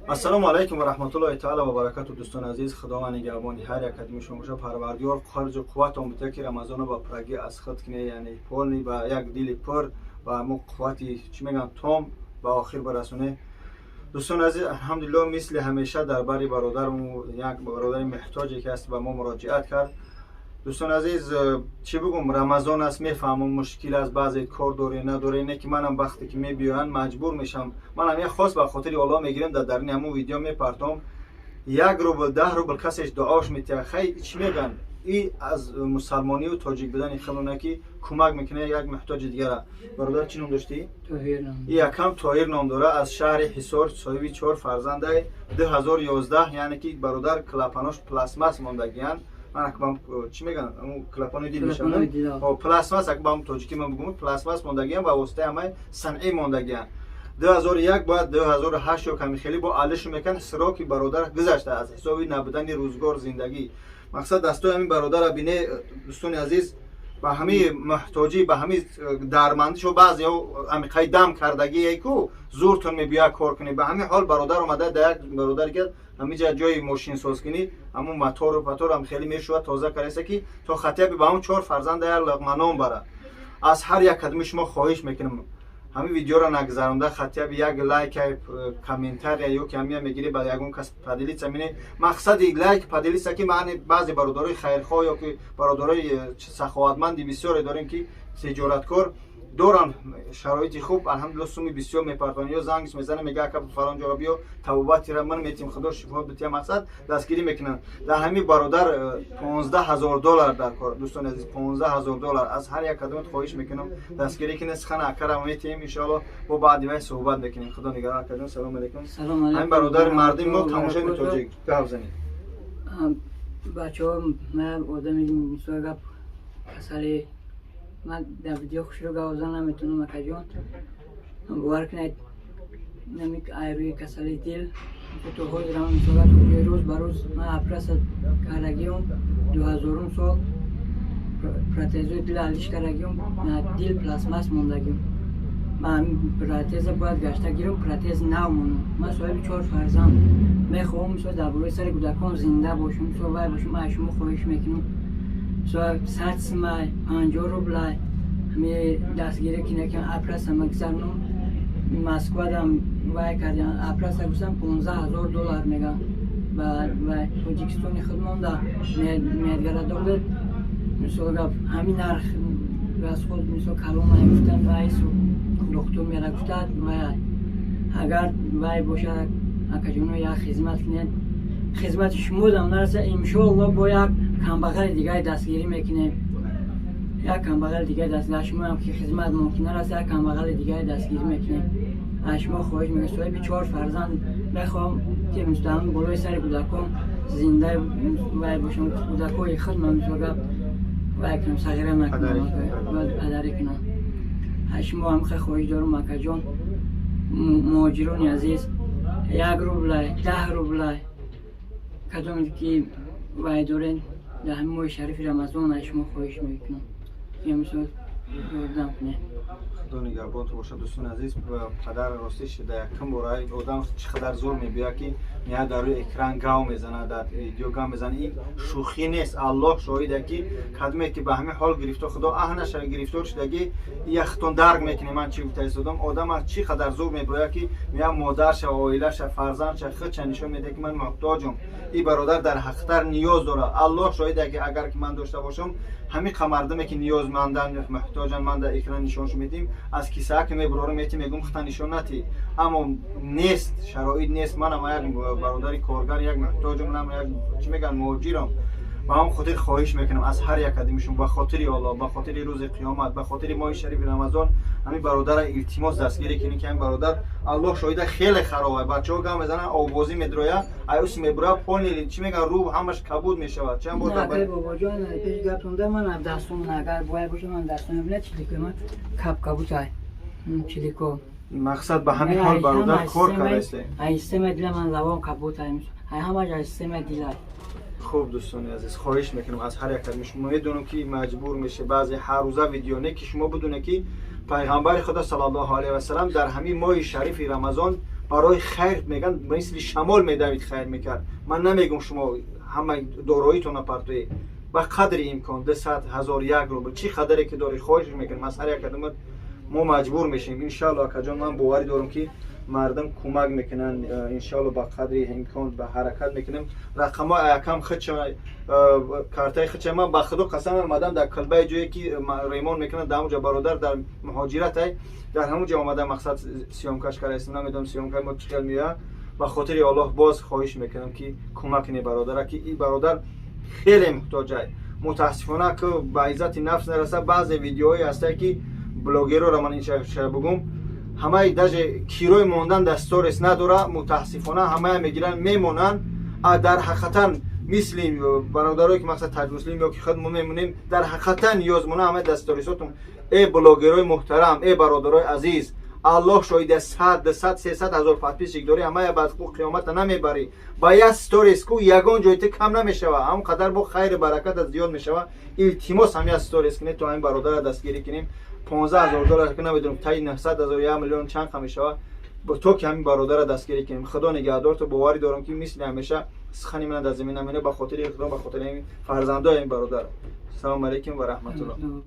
Ассалому алайкум ва раҳматуллоҳи таала ва баракату. Дӯстони азиз, Худованд нигаҳбони ҳар як кадими шумо боша. Парвардигор қарҷу қувватон бита, ки Рамазонро ба пуррагӣ аз худ кине, яъне полный, ба як дили пур ва мо қуввати, чӣ мегӯям, том ба охир барасоне. Дӯстони азиз, алҳамдулилло, мисли ҳамеша дар бари бародарму як бародари муҳтоҷе ки аст, ба мо муроҷиат кард. Дӯстони азиз, чӣ бигӯм, Рамазон аст, мефаҳмам, мушкил аст, баъзе кор доре, надоре. Не ки манам вақте ки мебиёянд, маҷбур мешавам. Манам як хос ба хотири Оллоҳ мегирам, дар дарини ҳамун видео мепартом. 1 рубл, 10 рубл касеш дуош метиҳад. Хай, чӣ мегӯянд, и аз мусалмонию тоҷик будани хелона ки кӯмак мекунад як муҳтоҷи дигара. Бародар, чӣ ном доштӣ? И якам Тоҳир ном дора, аз шаҳри Ҳисор, соҳиби чор фарзандай. 2011, яъне ки бародар клапанош пластмасс мондагиянд. Ман акбам, чӣ мегӯянд, клапанои дил мешаванд, пластмасс, акбам тоҷикӣ ман бигӯм, пластмасс мондагиян, ба воситаи ҳамаи санъӣ мондагиян. 2001, бояд 2008 ё ками хеле бо алишу мекан. Сроки бародар гузашта аз ҳисоби набудани рӯзгор, зиндагӣ. Мақсад, дастои ҳамин бародара бине, дӯстони азиз, ба ҳамаи муҳтоҷӣ, ба ҳамаи дармандишо. Баъзеҳо амиқаи дам кардагие ку зуртон мебиёяд кор кунӣ. Ба ҳамин ҳол бародар омада да як бародари ки ҳамиҷа ҷои мошинсозкунӣ, ҳамун мотору паторам хеле мешувад, тоза кардаиста, ки то хатияби ба ҳамун чор фарзанда як луқма нон бара. Аз ҳар як кадоми шумо хоҳиш мекунам, ҳамин видеоро нагзаронда хатияби як лайк, комментария ё ки ҳамия мегирӣ, ба ягон кас поделиться мине. Мақсади лайк, поделиться ки маъни баъзе бародарои хайрхоҳ ё ки бародарои саховатманди бисёре дорем, ки тиҷораткор доранд, шароити хуб, алҳамдулилла, суми бисёр мепартонанд ё зангш мезана, мега: «Ака, фалон ҷоро биё, табобатира ман метим, Худо шифо бития». Мақсад, дастгирӣ мекунанд. Дар ҳамин бародар 15 000 доллар дар кор. Дӯстони азиз, 15 000 доллар. Аз ҳар як кадомат хоҳиш мекунам, дастгирӣ кунед. Сухана акара метиҳем, иншоалло, бо баъди вай суҳбат мекунем. Худо нигаҳ, акаҷон. Салому алайкум. Ҳамин бародари мардими мо, тамошои тоҷик, гап занед. Бачаҳо, ман одами, мисол гап, касали. Ман дар видео хушрӯ гап зан наметавонам, акаҷон, бовар кунед. Намик айрӯи касали дил то ҳозирам, мисол, рӯз ба рӯз ман операция кардагиём. 2000-ум сол протезои дил алиш кардагиём, дил пластмасс мондагиём. Ман протеза бояд гашта гирам, протез нав монам. Ман соҳиби чор фарзанд, мехоҳам, мисол, дар болои сари кӯдакон зинда бошам, мисол, вай бошам. Аз шумо хоҳиш мекунам, мисол, 100 сумай, 50 рублай ҳами дастгирӣ кинакан, операция мегзаронам. Москвадам вай кардам, операция гуфтам, 15 000 доллар меган. Ба вай Тоҷикистони худмонда медгородок, мисол гап, ҳамин нарх расход, мисол, калона гуфтан. Вайсу духтур мера гуфтад, вай агар вай бошад, акаҷоно, як хизмат кунед. Хизмати шумо дам нараса, иншоалло, бо як камбағали дигари дастгирӣ мекунем. Як камбағали дигари дастгирӣ, шумоам ки хизмат мумкин нараса, як камбағали дигари дастгирӣ мекунем. Аз шумо хоҳиш мекунем. Соҳиби чор фарзанд, мехоҳам ки мустаҳам болои сари кӯдакон зинда вай бошам, кӯдакҳои худ ман, мисол гап, вай кунам, сағира накунам, падарӣ кунам. Аз шумо ҳам хеле хоҳиш дорам, акаҷон, муҳоҷирони азиз, 1 рублай, 10 рублай, кадоме ки вай доред, дар ҳамин моҳи шарифи Рамазон аз шумо хоҳиш мекунам, ки мисол ёрдам кунед. Худо нигаҳбонтон бошад. Дӯстони азиз, падар ростиш дар якум бора одам чӣ қадар зур мебиёяд, ки меяд, дар рӯи экран гав мезанад, дар видео гав мезанад. Ин шӯхӣ нест. Аллоҳ шоҳиде, ки кадоме ки ба ҳамин ҳол гирифтор, Худо аҳ нашава, гирифтор шудагӣ, яхтон дарк мекунем. Ман чӣ гуфта истодам? Одама чӣ қадар зур мебирояд, ки меяд, модарша, оилаша, фарзандша, худша нишон медиҳад, ки ман муҳтоҷум. Ин бародар дар ҳақиқат ниёз дорад. Аллоҳ шоҳиде, ки агар ки ман дошта бошам, ҳамин қа мардуме ки ниёзмандан, муҳтоҷан, ман дар экран нишоншо медиҳем, аз кисаа ки мебурорам, мети, мегӯм, хата нишон натӣ. Аммо нест, шароит нест. Манам як бародари коргар, як муҳтоҷум, манам як, чӣ мегӯянд, муҳоҷирам. Ба ҳам хотир хоҳиш мекунам аз ҳар як кадими шумо, ба хотири Аллоҳ, ба хотири рӯзи қиёмат, ба хотири моҳи шарифи Рамазон, ҳамин бародара илтимос, дастгирӣ кунед, ки ҳамин бародар, Аллоҳ шоҳида, хеле хароба. Бачаҳо гам мезананд, овбозӣ медроя, аюси мебура, полный, чӣ мегӯянд, рӯ ҳамаш кабуд мешавад. Чанд бор Бобоҷон, пеш гаптонда, ман дастон агар бояд боша, ман дастон бинад, чилико ман каб кабутай чилико. Мақсад, ба ҳамин ҳол бародар кор кардаисте. Ай системаи дила ман лавом кабутай, ай ҳамаш ай системаи дилай. Хуб, дӯстони азиз, хоҳиш мекунам аз ҳар як кадоми шумо. Медонам, ки маҷбур меше баъзе ҳаррӯза видео не, ки шумо бидоне, ки пайғамбари Худо саллаллоҳу алайҳи васалам дар ҳамин моҳи шарифи Рамазон Барои хайр меган, мисли шамол медавид, хайр мекард. Ман намегум, шумо ҳама дороитона партоед, ба қадри имкон 200 ҳазор, 1 рубл, чӣ қадаре ки дорӣ. Хоҳиш мекунем аз ҳар як кадомат, мо маҷбур мешавем, иншалло. Акаҷон, ман боварӣ дорам, ки мардум кӯмак мекунанд, иншалло. Ба қадри имкон ба ҳаракат мекунем. Рақамҳои аякам хича, картаи хича. Ман ба худо қасам, омадам дар калбаи ҷое ки ремонт мекунанд, дар ҳамуҷа бародар дар муҳоҷиратай, дар ҳамуҷа омада, мақсад, съёмка ш кардаистем. Намедонам, съёмка и мо чӣ хел меояд. Ба хотири Аллоҳ боз хоҳиш мекунам, ки кӯмак кунед бародара, ки ин бародар хеле муҳтоҷай. Мутаассифона, ки ба иззати нафс нараса, баъзе видеоҳое ҳастае, ки блогерора ман инша бугум, ҳамаи даже кирои мондан дар сторис надора. Мутаассифона, ҳамая мегиранд, мемонанд. А дар ҳақиқатан мисли бародарое ки, мақсад, таҷмуслим ё ки худ мо мемонем, дар ҳақиқатан ниёз мона ҳамаи дар сторисотон. Э, блогерои муҳтарам, э, бародарои азиз, Аллоҳ шоҳида, 100, 200, 300 ҳазор подписчик дорӣ, ҳамая баъд ку қиёмата намебарӣ. Ба як сторис ку ягон ҷой ту кам намешава, ҳамон қадар бо хайру баракатат зиёд мешава. Илтимос, ҳам як сторис кунед, то ҳамин бародара дастгирӣ кунем. 15 000 доллар ки намедонам, таи 900 ҳазор, 1 миллион чанд қа мешава, то ки ҳамин бародара дастгирӣ кунем. Худо нигаҳдор ту. Боварӣ дорам, ки мисли ҳамеша сухани мана дар замин намена. Ба хотири Худо, ба хотири ҳамин фарзандои ҳамин бародар. Салому алайкум ва раҳматуллоҳ.